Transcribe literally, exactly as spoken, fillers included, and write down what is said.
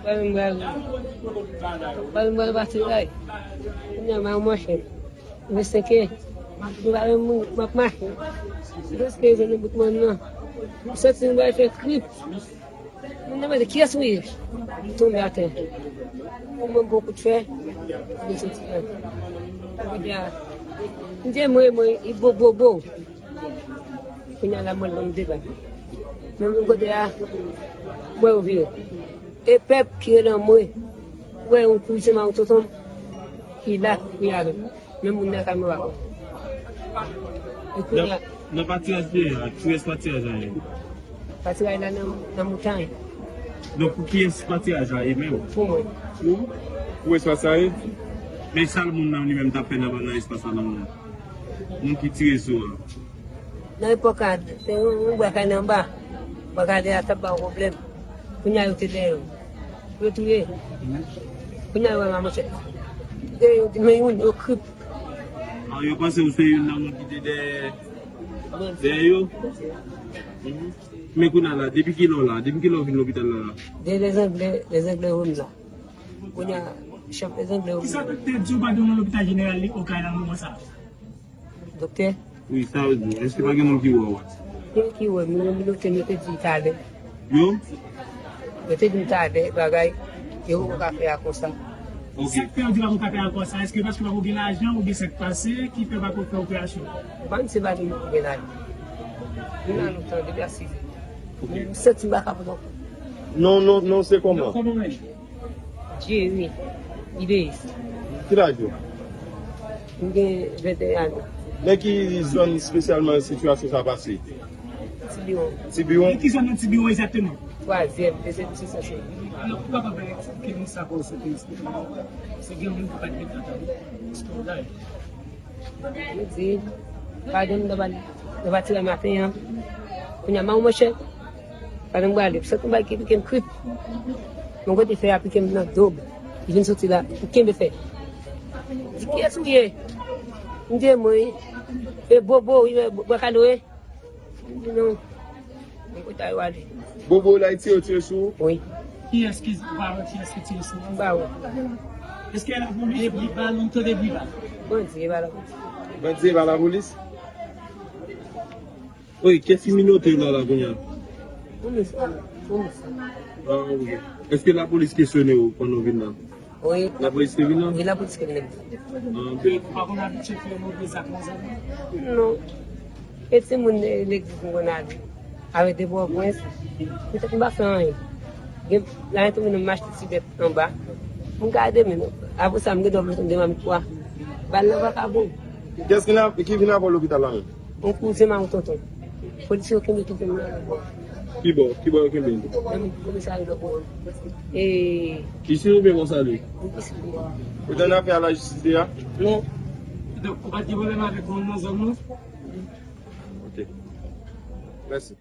Pral m pral, pral m pral pati lay. Kounye a, m a yon manchèt. Mwen seke. M pa menm moun, m ap mache. Prèske rive nan bout mòn nan. M santi m pral fè krip. Moun nan mande, "Kiyès ou ye?" M tonbe atè. Pou mwen, m pran kout fè, m soti la. Kounye a, m di, "Mwen, mwen, e bo, bo, bo." Kounye a la, mwen, mwen, m debake. Men menm kote a, mwen, yo vire. E pèp ki rele mwen, wè yon kouzen mwen, yon tonton m, ki la, ki avè m. Men moun nan ka mwen pa konn. E kounye a, nan, nan patiraj li a, ki rès patiraj la ye? Patiraj la nan, nan montay. Donk, pou kiyès patiraj la ye menm? Pou mwen. Pou? Pou espas sa ye? Men sa l moun nan li menm t ap fè nan, nan espas la nan moun? Moun ki tire sou a. Nan epòk a, te yon, yon bwa kay nan anba. Bwa kay la t ap ba w pwoblèm. Kounye a yo te dèyè yo. Yo touye. Kounye a yo wè m a manchèt. Te yo di, men youn, yo krip. Ah, yo panse ou se youn nan moun ki te dèyè, dèyè yo? Mhm. Men kounye a la, depi kilè w la? Depi kilè w vin lopital la la? De lèzangle, lèzangle yo m la. Kounye a, chèf lèzangle yo m la. Kisa doktè di w pa gen nan lopital jeneral li Okay nan moman sa a? Doktè? Wi, sa yo di. Èske pa gen moun ki wè w? Gen ki wè m, men doktè, yo te di m talè. Yo? Yo te di m talè, bagay, yo poko ka fè a konsa. Ok. Sa k fè yo di pa poko ka fè a konsa? Èske paske pa poko gen lajan oubyen sa k pase ki fè pa poko fè operasyon? Ban se pa gen lajan. Mwen nan lopital depi a sis zè. Ok. M santi m pa kapab ankò. Non, non, non, se kòman? Non, kòman menm? Jerry Idéis. Ki laj ou? M gen venteyen ane. Nan ki zòn espesyalman sitiyasyon sa pase? Tibiwon. Tibiwon? Nan ki zòn nan Tibiwon egzakteman? Twazyèm, dezyèm sesyon. Alò, ou kapab eksplike nou sa ke w sot eksplike nou? Se gen moun ki pa t gen tan tande. Èske w la? Yo di, pa gen moun nan pa, nan pa tire maten an. Kounye a, m a yon manchèt. Pandan m prale, m santi yon bagay ki pike m krip. Yon kote fè a pike m nan do m. Li vin soti la, m kenbe fè. Di, "Kiyès ou ye?" M di, "E mwen, e Bobo, wi, men Bwa Kado, wi." M di, "Non." Mwen kote a yo ale. Bobo la, li tire, tire sou ou? Wi. Kiyès ki, ou pa wè kiyès ki tire sou ou? M pa wè. Èske lapolis, bri bal, ou tande bri bal? Bandi, e pa lapolis. Bandi, e pa lapolis? Wi, kiyès ki menote w la, la, kounye a? Polis, polis. Ah, ok. Èske lapolis kesyone w pandan w vin la? Wi. Lapolis te vin la? Wi, lapolis te vin la. Ah, ok. Ou pa konn abitye fè move zak nan zòn nan? Non. E timoun legliz m konn ale. Avèk de Pòtoprens. Petèt m pa fè anyen. Gen, la tou m achte ti bèt anba. M gade men. Apre sa, m gen dwa m de mamit twa. Bal nan pa ka bon. Kiyès ki nan, ki vin avè w lopital la menm? Yon kouzen m a yon tonton. Polisye yo kenbe tonton m nan lòtbò. Ki bò? Ki bò yo kenbe l? Nan komisarya lòtbò. E. Isit oubyen Pòsalye? Isit. Ou te nan afè a lajistis deja? Non. Donk, ou pa t gen pwoblèm avèk moun nan zòn nan? Ok. Mèsi.